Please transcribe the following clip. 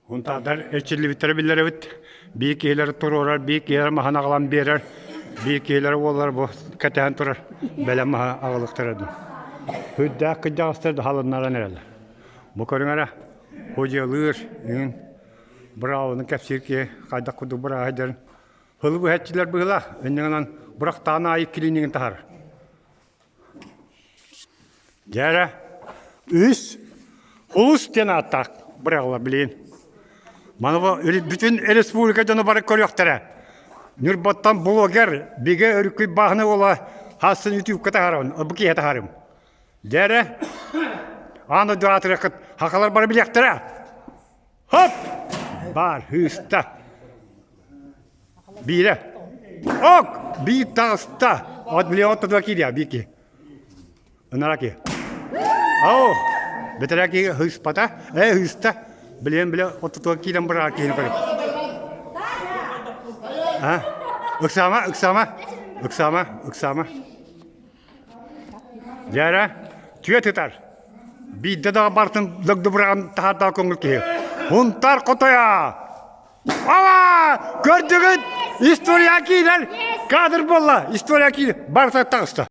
Унтаардар эрчиллибиттэрэ биллэр эбит. Биир киһилэри туруорар, биир киһилэри маһын аҕалан биэрэр, биир киһилэри уоллар бу кэтэһэн турар бэлэм маһы аҕалыахтара дуу. Үрдээх кырдьаҕастар да халыннаран эрэллэр. Бу көрүҥ эрэ, ходьуолуур, иҥин быраабыланы кэпсиир киһи хайдах курдук бырааһа дьэрин Һылы быһаччылар быһыылаах, инньэ бырахтаан аайы килиинигин таһар. Дьэ эрэ, үс Улус диэн ааттаах быраҕылар билигин. Маны бүтүн республика дьоно бары көрүөхтэрэ. Ньурбаттан блогер Бигэ Өрүкүй бааһына уола хассын ютубка таһаарабын, бу киһи таһаарым. Дьэ эрэ, аан дойду аатырыаххыт, хахалар бары билиэхтэрэ. Хоп! Баар, хыыста. Биирэ. Ок! Биир таҕыста. От билиэ оттотуга киириэ, биир киһи. Ынара киһи. Оо! Бэтэрээ киһи хыыспата. Ээ, хыыста. Билиэн билэ оттотуга киирэн быраҕар киһини көрү. А? Ыксаама, ыксаама. Ыксаама, ыксаама. Дьэ эрэ, түөт ытар. Биирдэ да бартын догдубураҕын таһаардаах көҥүл киһи. Хунтар хотойа! Ава! Көрдүгүт? История киирэр! Кадр буолла! История киирэр! Барыта таҕыста.